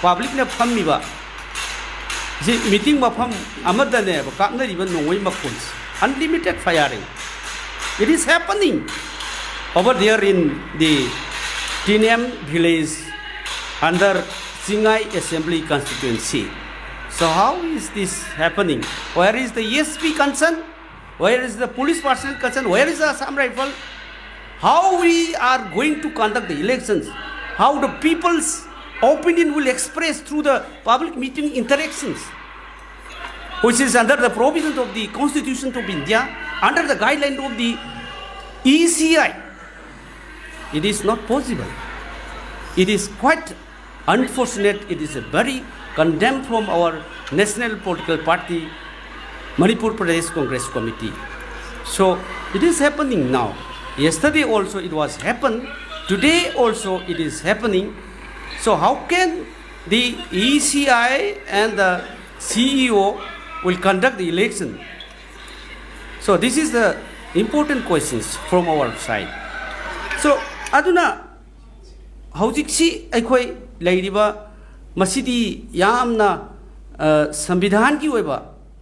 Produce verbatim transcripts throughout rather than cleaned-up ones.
ꯄꯕ꯭ꯂꯤꯛꯅ ꯐꯝꯃꯤꯕ ꯁꯤ ꯃꯤꯇꯤꯡ ꯃꯐꯝ ꯑꯃꯗꯅꯦꯕ ꯀꯥꯞꯅꯔꯤꯕ ꯅꯣꯡꯃꯩ ꯃꯈꯣꯟꯁꯤ, unlimited firing. It is happening over there in the Tinem village under Singai Assembly Constituency. So how is this happening? Where is the S P concern? Where is the police personnel concern? Where is the Assam Rifle? How we are going to conduct the elections? How the people's opinion will express through the public meeting interactions, which is under the provision of the Constitution of India, under the guideline of the E C I? It is not possible. It is quite unfortunate. It is a very condemned from our national political party, Manipur Pradesh Congress Committee. So it is happening now. Yesterday also it was happened. Today also it is happening. So how can the E C I and the C E O will conduct the election? So this is the important questions from our side. So ꯑꯗꯨꯅ ꯍꯧꯖꯤꯛꯁꯤ ꯑꯩꯈꯣꯏ ꯂꯩꯔꯤꯕ ꯃꯁꯤꯗꯤ ꯌꯥꯝꯅ, ꯑ, ꯁꯪꯕꯤꯙꯥꯟꯒꯤ ꯑꯣꯏꯕ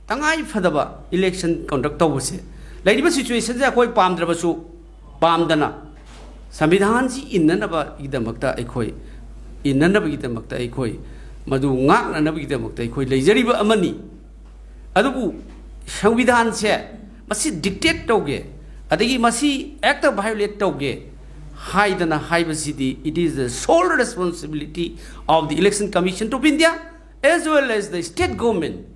ꯇꯉꯥꯏ ꯐꯗꯕ election conduct ꯇꯧꯕꯁꯦ, ꯂꯩꯔꯤꯕ situationꯁꯦ ꯑꯩꯈꯣꯏ ꯄꯥꯝꯗ꯭ꯔꯕꯁꯨ ꯄꯥꯝꯗꯅ ꯁꯪꯕꯤꯙꯥꯟꯁꯤ ꯏꯟꯅꯅꯕꯒꯤꯗꯃꯛꯇ ꯑꯩꯈꯣꯏ, ꯏꯟꯅꯅꯕꯒꯤꯗꯃꯛꯇ ꯑꯩꯈꯣꯏ, ꯃꯗꯨ ꯉꯥꯛꯅꯅꯕꯒꯤꯗꯃꯛꯇ ꯑꯩꯈꯣꯏ ꯂꯩꯖꯔꯤꯕ ꯑꯃꯅꯤ꯫ ꯑꯗꯨꯕꯨ ꯁꯪꯕꯤꯙꯥꯟꯁꯦ ꯃꯁꯤ dictate ꯇꯧꯒꯦ, ꯑꯗꯒꯤ ꯃꯁꯤ ꯍꯦꯛꯇ violate ꯇꯧꯒꯦ ꯍꯥꯏꯗꯅ ꯍꯥꯏꯕꯁꯤꯗꯤ, it is the sole responsibility of the Election Commission of India as well as the state government.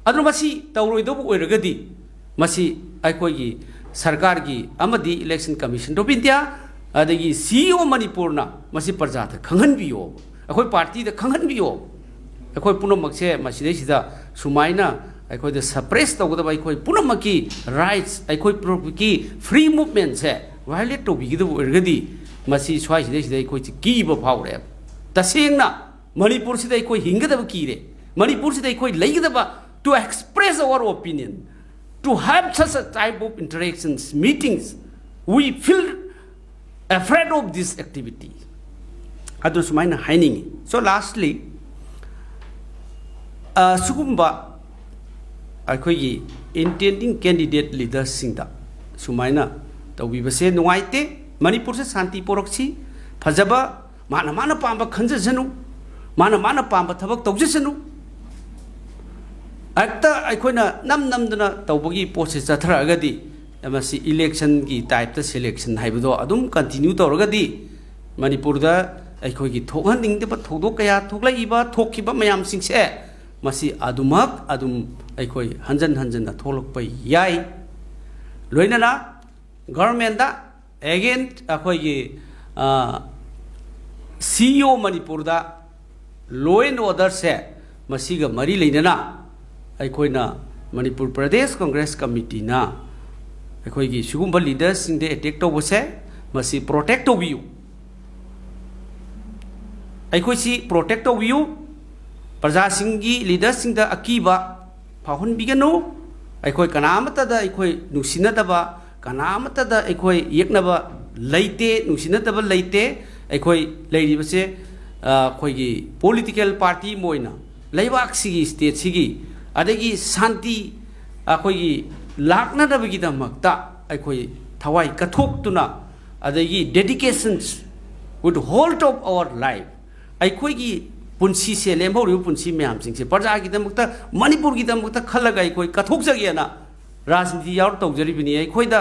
ꯑꯗꯨꯅ ꯃꯁꯤ ꯇꯧꯔꯣꯏꯗꯧꯕ ꯑꯣꯏꯔꯒꯗꯤ, ꯃꯁꯤ ꯑꯩꯈꯣꯏꯒꯤ ꯁꯔꯀꯥꯔꯒꯤ ꯑꯃꯗꯤ Election Commission of India ꯑꯗꯒꯤ C E O ꯃꯅꯤꯄꯨꯔꯅ ꯃꯁꯤ ꯄ꯭ꯔꯖꯥꯗ ꯈꯪꯍꯟꯕꯤꯌꯣ, ꯑꯩꯈꯣꯏ ꯄꯥꯔꯇꯤꯗ ꯈꯪꯍꯟꯕꯤꯌꯣ꯫ ꯑꯩꯈꯣꯏ ꯄꯨꯝꯅꯃꯛꯁꯦ ꯃꯁꯤꯗꯩꯁꯤꯗ ꯁꯨꯃꯥꯏꯅ ꯑꯩꯈꯣꯏꯗ suppress ꯇꯧꯒꯗꯕ, ꯑꯩꯈꯣꯏ ꯄꯨꯝꯅꯃꯛꯀꯤ rights, ꯑꯩꯈꯣꯏ ꯄꯨꯝꯅꯃꯛꯀꯤ free movementꯁꯦ violate ꯇꯧꯕꯤꯒꯗꯕ ꯑꯣꯏꯔꯒꯗꯤ, ꯃꯁꯤ ꯁ꯭ꯋꯥꯏꯁꯤꯗꯩꯁꯤꯗ ꯑꯩꯈꯣꯏꯁꯤ ꯀꯤꯕ ꯐꯥꯎꯔꯦ꯫ ꯇꯁꯦꯡꯅ ꯃꯅꯤꯄꯨꯔꯁꯤꯗ ꯑꯩꯈꯣꯏ ꯍꯤꯡꯒꯗꯕ ꯀꯤꯔꯦ꯫ ꯃꯅꯤꯄꯨꯔꯁꯤꯗ ꯑꯩꯈꯣꯏ ꯂꯩꯒꯗꯕ, to express our opinion, to have such a type of interactions, meetings, we feel afraid of this activity. ꯑꯗꯨ ꯁꯨꯃꯥꯏꯅ ꯍꯥꯏꯅꯤꯡꯉꯤ꯫ So lastly, ꯑ, ꯁꯤꯒꯨꯝꯕ ꯑꯩꯈꯣꯏꯒꯤ intending candidate leadersꯁꯤꯡꯗ ꯁꯨꯃꯥꯏꯅ ꯇꯧꯕꯤꯕꯁꯦ ꯅꯨꯡꯉꯥꯏꯇꯦ꯫ ꯃꯅꯤꯄꯨꯔꯁꯦ ꯁꯥꯟꯇꯤ ꯄꯣꯔꯛꯁꯤ, ꯐꯖꯕ, ꯃꯥꯅ ꯃꯥꯅ ꯄꯥꯝꯕ ꯈꯟꯖꯁꯅꯨ, ꯃꯥꯅ ꯃꯥꯅ ꯄꯥꯝꯕ ꯊꯕꯛ ꯇꯧꯖꯁꯅꯨ꯫ ꯍꯦꯛꯇ ꯑꯩꯈꯣꯏꯅ ꯅꯝ ꯅꯝꯗꯅ ꯇꯧꯕꯒꯤ ꯄꯣꯠꯁꯦ ꯆꯠꯊꯔꯛꯑꯒꯗꯤ, ꯃꯁꯤ electionꯒꯤ typeꯇ selection ꯍꯥꯏꯕꯗꯣ ꯑꯗꯨꯝ continue ꯇꯧꯔꯒꯗꯤ, ꯃꯅꯤꯄꯨꯔꯗ ꯑꯩꯈꯣꯏꯒꯤ ꯊꯣꯛꯍꯟꯅꯤꯡꯗꯕ ꯊꯧꯗꯣꯛ ꯀꯌꯥ ꯊꯣꯛꯂꯛꯏꯕ, ꯊꯣꯛꯈꯤꯕ ꯃꯌꯥꯝꯁꯤꯡꯁꯦ, ꯃꯁꯤ ꯑꯗꯨꯃꯛ ꯑꯗꯨꯝ ꯑꯩꯈꯣꯏ ꯍꯟꯖꯟ ꯍꯟꯖꯟꯅ ꯊꯣꯛꯂꯛꯄ ꯌꯥꯏ꯫ ꯂꯣꯏꯅꯅ governmentꯇ again ꯑꯩꯈꯣꯏꯒꯤ, ꯑ, CEO ꯃꯅꯤꯄꯨꯔꯗ law and orderꯁꯦ, ꯃꯁꯤꯒ ꯃꯔꯤ ꯂꯩꯅꯅ ꯑꯩꯈꯣꯏꯅ ꯃꯅꯤꯄꯨꯔ ꯄ꯭ꯔꯗꯦꯁ ꯀꯪꯒ꯭ꯔꯦꯁ ꯀꯃꯤꯇꯤꯅ ꯑꯩꯈꯣꯏꯒꯤ ꯁꯤꯒꯨꯝꯕ leaderꯁꯤꯡꯗ attack ꯇꯧꯕꯁꯦ, ꯃꯁꯤ protect ꯇꯧꯕꯤꯌꯨ꯫ ꯑꯩꯈꯣꯏꯁꯤ protect ꯇꯧꯕꯤꯌꯨ꯫ ꯄ꯭ꯔꯖꯥꯁꯤꯡꯒꯤ leaderꯁꯤꯡꯗ ꯑꯀꯤꯕ ꯐꯥꯎꯍꯟꯕꯤꯒꯅꯨ꯫ ꯑꯩꯈꯣꯏ ꯀꯅꯥ ꯑꯃꯠꯇꯗ ꯑꯩꯈꯣꯏ ꯅꯨꯡꯁꯤꯅꯗꯕ, ꯀꯅꯥ ꯑꯃꯠꯇꯗ ꯑꯩꯈꯣꯏ ꯌꯦꯛꯅꯕ ꯂꯩꯇꯦ, ꯅꯨꯡꯁꯤꯅꯗꯕ ꯂꯩꯇꯦ꯫ ꯑꯩꯈꯣꯏ ꯂꯩꯔꯤꯕꯁꯦ, ꯑ, ꯑꯩꯈꯣꯏꯒꯤ political party ꯑꯃ ꯑꯣꯏꯅ ꯂꯩꯕꯥꯛꯁꯤꯒꯤ, stateꯁꯤꯒꯤ, ꯑꯗꯒꯤ ꯁꯥꯟꯇꯤ ꯑꯩꯈꯣꯏꯒꯤ ꯂꯥꯛꯅꯅꯕꯒꯤꯗꯃꯛꯇ ꯑꯩꯈꯣꯏ ꯊꯋꯥꯏ ꯀꯠꯊꯣꯛꯇꯨꯅ, ꯑꯗꯒꯤ dedications with whole of our life, ꯑꯩꯈꯣꯏꯒꯤ ꯄꯨꯟꯁꯤꯁꯦ, ꯂꯦꯝꯍꯧꯔꯤꯕ ꯄꯨꯟꯁꯤ ꯃꯌꯥꯝꯁꯤꯡꯁꯦ ꯄ꯭ꯔꯖꯥꯒꯤꯗꯃꯛꯇ, ꯃꯅꯤꯄꯨꯔꯒꯤꯗꯃꯛꯇ ꯈꯜꯂꯒ ꯑꯩꯈꯣꯏ ꯀꯠꯊꯣꯛꯆꯒꯦꯅ ꯔꯥꯖꯅꯤꯇꯤ ꯌꯥꯎꯔ ꯇꯧꯖꯔꯤꯕꯅꯤ꯫ ꯑꯩꯈꯣꯏꯗ,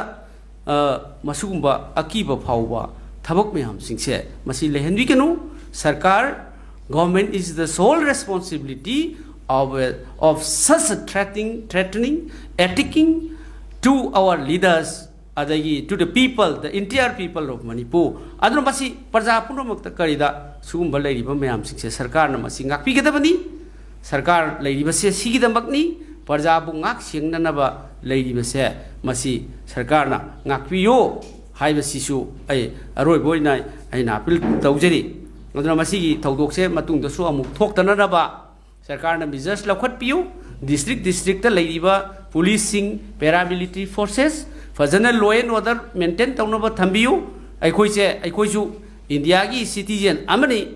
ꯑ, ꯃꯁꯤꯒꯨꯝꯕ ꯑꯀꯤꯕ ꯐꯥꯎꯕ ꯊꯕꯛ ꯃꯌꯥꯝꯁꯤꯡꯁꯦ ꯃꯁꯤ ꯂꯩꯍꯟꯕꯤꯒꯅꯨ꯫ ꯁꯔꯀꯥꯔ, government is the sole responsibility of, of such threatening, threatening, attacking to our leaders, ꯑꯗꯒꯤ to the people, the entire people of Manipur꯫ ꯑꯗꯨꯅ ꯃꯁꯤ ꯄ꯭ꯔꯖꯥ ꯄꯨꯝꯅꯃꯛꯇ ꯀꯔꯤꯗ ꯁꯤꯒꯨꯝꯕ ꯂꯩꯔꯤꯕ ꯃꯌꯥꯝꯁꯤꯡꯁꯦ ꯁꯔꯀꯥꯔꯅ ꯃꯁꯤ ꯉꯥꯛꯄꯤꯒꯗꯕꯅꯤ꯫ ꯁꯔꯀꯥꯔ ꯂꯩꯔꯤꯕꯁꯦ ꯁꯤꯒꯤꯗꯃꯛꯅꯤ, ꯄ꯭ꯔꯖꯥꯕꯨ ꯉꯥꯛ ꯁꯦꯡꯅꯅꯕ ꯂꯩꯔꯤꯕꯁꯦ ꯃꯁꯤ ꯁꯔꯀꯥꯔꯅ ꯉꯥꯛꯄꯤꯌꯨ ꯍꯥꯏꯕꯁꯤꯁꯨ ꯑꯩ ꯑꯔꯣꯏꯕ ꯑꯣꯏꯅ ꯑꯩꯅ appeal ꯇꯧꯖꯔꯤ꯫ ꯑꯗꯨꯅ ꯃꯁꯤꯒꯤ ꯊꯧꯗꯣꯛꯁꯦ ꯃꯇꯨꯡꯗꯁꯨ ꯑꯃꯨꯛ ꯊꯣꯛꯇꯅꯅꯕ ꯁꯔꯀꯥꯔꯅ measures ꯂꯧꯈꯠꯄꯤꯌꯨ꯫ District districtꯇ ꯂꯩꯔꯤꯕ policeꯁꯤꯡ, paramilitary forces ꯐꯖꯅ law and order maintain ꯇꯧꯅꯕ ꯊꯝꯕꯤꯌꯨ꯫ ꯑꯩꯈꯣꯏꯁꯦ, ꯑꯩꯈꯣꯏꯁꯨ ꯏꯟꯗꯤꯌꯥꯒꯤ ꯁꯤꯇꯤꯖꯦꯟ ꯑꯃꯅꯤ꯫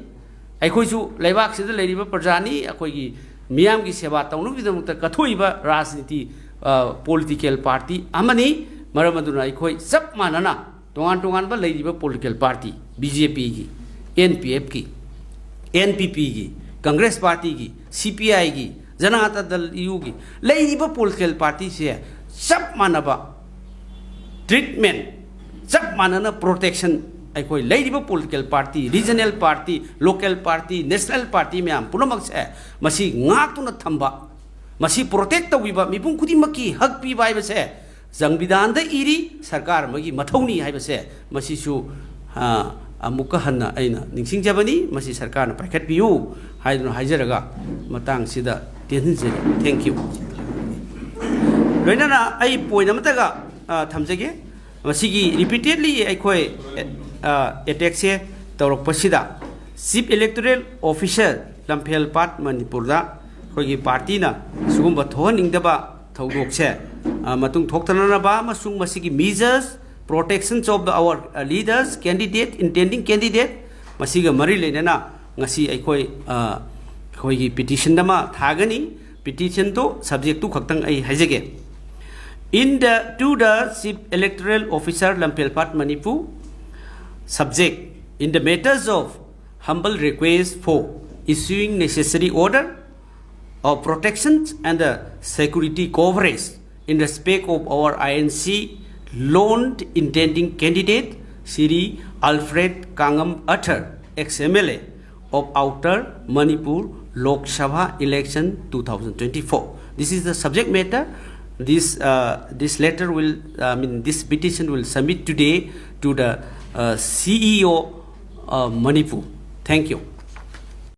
ꯑꯩꯈꯣꯏꯁꯨ ꯂꯩꯕꯥꯛꯁꯤꯗ ꯂꯩꯔꯤꯕ ꯄ꯭ꯔꯖꯥꯅꯤ꯫ ꯑꯩꯈꯣꯏꯒꯤ ꯃꯤꯌꯥꯝꯒꯤ ꯁꯦꯕꯥ ꯇꯧꯅꯕꯒꯤꯗꯃꯛꯇ ꯀꯠꯊꯣꯛꯏꯕ ꯔꯥꯖꯅꯤꯇꯤ, ꯑ, ꯄꯣꯂꯤꯇꯤꯀꯦꯜ ꯄꯥꯔꯇꯤ ꯑꯃꯅꯤ꯫ ꯃꯔꯝ ꯑꯗꯨꯅ ꯑꯩꯈꯣꯏ ꯆꯞ ꯃꯥꯟꯅꯅ ꯇꯣꯉꯥꯟ ꯇꯣꯉꯥꯟꯕ ꯂꯩꯔꯤꯕ ꯄꯣꯂꯤꯇꯤꯀꯦꯜ ꯄꯥꯔꯇꯤ, ꯕꯤ ꯖꯦ ꯄꯤꯒꯤ, ꯑꯦꯟ ꯄꯤ ꯑꯦꯐꯀꯤ, ꯑꯦꯟ ꯄꯤ ꯄꯤꯒꯤ, ꯀꯪꯒ꯭ꯔꯦꯁ ꯄꯥꯔꯇꯤꯒꯤ, ꯁꯤ ꯄꯤ ꯑꯥꯏꯒꯤ, ꯖꯅꯇꯥ ꯗꯜ ꯌꯨꯒꯤ, ꯂꯩꯔꯤꯕ ꯄꯣꯂꯤꯇꯤꯀꯦꯜ ꯄꯥꯔꯇꯤꯁꯦ ꯆꯞ ꯃꯥꯟꯅꯕ ꯇ꯭ꯔꯤꯠꯃꯦꯟ, ꯆꯞ ꯃꯥꯟꯅꯅ ꯄ꯭ꯔꯣꯇꯦꯛꯁꯟ ꯑꯩꯈꯣꯏ ꯂꯩꯔꯤꯕ political party, regional party, local party, national party ꯃꯌꯥꯝ ꯄꯨꯝꯅꯃꯛꯁꯦ ꯃꯁꯤ ꯉꯥꯛꯇꯨꯅ ꯊꯝꯕ, ꯃꯁꯤ ꯄ꯭ꯔꯣꯇꯦꯛ ꯇꯧꯕꯤꯕ, ꯃꯤꯄꯨꯝ ꯈꯨꯗꯤꯡꯃꯛꯀꯤ ꯍꯛ ꯄꯤꯕ ꯍꯥꯏꯕꯁꯦ ꯁꯪꯕꯤꯙꯥꯟꯗ ꯏꯔꯤ, ꯁꯔꯀꯥꯔ ꯑꯃꯒꯤ ꯃꯊꯧꯅꯤ ꯍꯥꯏꯕꯁꯦ ꯃꯁꯤꯁꯨ, ꯑ, ꯑꯃꯨꯛꯀ ꯍꯟꯅ ꯑꯩꯅ ꯅꯤꯡꯁꯤꯡꯖꯕꯅꯤ꯫ ꯃꯁꯤ ꯁꯔꯀꯥꯔꯅ ꯄꯥꯏꯈꯠꯄꯤꯌꯨ ꯍꯥꯏꯗꯨꯅ ꯍꯥꯏꯖꯔꯒ ꯃꯇꯥꯡꯁꯤꯗ ꯇꯦꯟꯍꯟꯖꯔꯤ꯫ Thank you꯫ ꯂꯣꯏꯅꯅ ꯑꯩ ꯄꯣꯏꯟ ꯑꯃꯠꯇꯒ, ꯑ, ꯊꯝꯖꯒꯦ꯫ ꯃꯁꯤꯒꯤ ꯔꯤꯄꯤꯇꯦꯗꯂꯤ ꯑꯩꯈꯣꯏ, ꯑ, ꯑꯦꯇꯦꯛꯁꯦ ꯇꯧꯔꯛꯄꯁꯤꯗ ꯆꯤꯐ ꯏꯂꯦꯛꯇꯣꯔꯦꯜ ꯑꯣꯐꯤꯁꯥꯔ ꯂꯝꯐꯦꯜ ꯄꯥꯠ ꯃꯅꯤꯄꯨꯔꯗ ꯑꯩꯈꯣꯏꯒꯤ ꯄꯥꯔꯇꯤꯅ ꯁꯤꯒꯨꯝꯕ ꯊꯣꯛꯍꯟꯅꯤꯡꯗꯕ ꯊꯧꯗꯣꯛꯁꯦ, ꯑ, ꯃꯇꯨꯡ ꯊꯣꯛꯇꯅꯅꯕ ꯑꯃꯁꯨꯡ ꯃꯁꯤꯒꯤ measures, protections of our leaders, candidate, intending candidate, ꯃꯁꯤꯒ ꯃꯔꯤ ꯂꯩꯅꯅ ꯉꯁꯤ ꯑꯩꯈꯣꯏ, ꯑ, ꯑꯩꯈꯣꯏꯒꯤ ꯄꯤꯇꯤꯁꯟ ꯑꯃ ꯊꯥꯒꯅꯤ꯫ ꯄꯤꯇꯤꯁꯟꯗꯣ, ꯁꯕꯖꯦꯛꯇꯨ ꯈꯛꯇꯪ ꯑꯩ ꯍꯥꯏꯖꯒꯦ꯫ In the, to the Chief Electoral Officer, Lamphelpat, Manipur, subject, in the matters of humble request for issuing necessary order of protection and the security coverage in respect of our I N C lone intending candidate, Shri Alfred Kangam Athar, ex M L A of Outer Manipur Lok Sabha election two thousand twenty-four. This is the subject matter. This, uh, this letter will, I mean, this petition will submit today to the, uh, C E O, uh, Manipur. Thank you.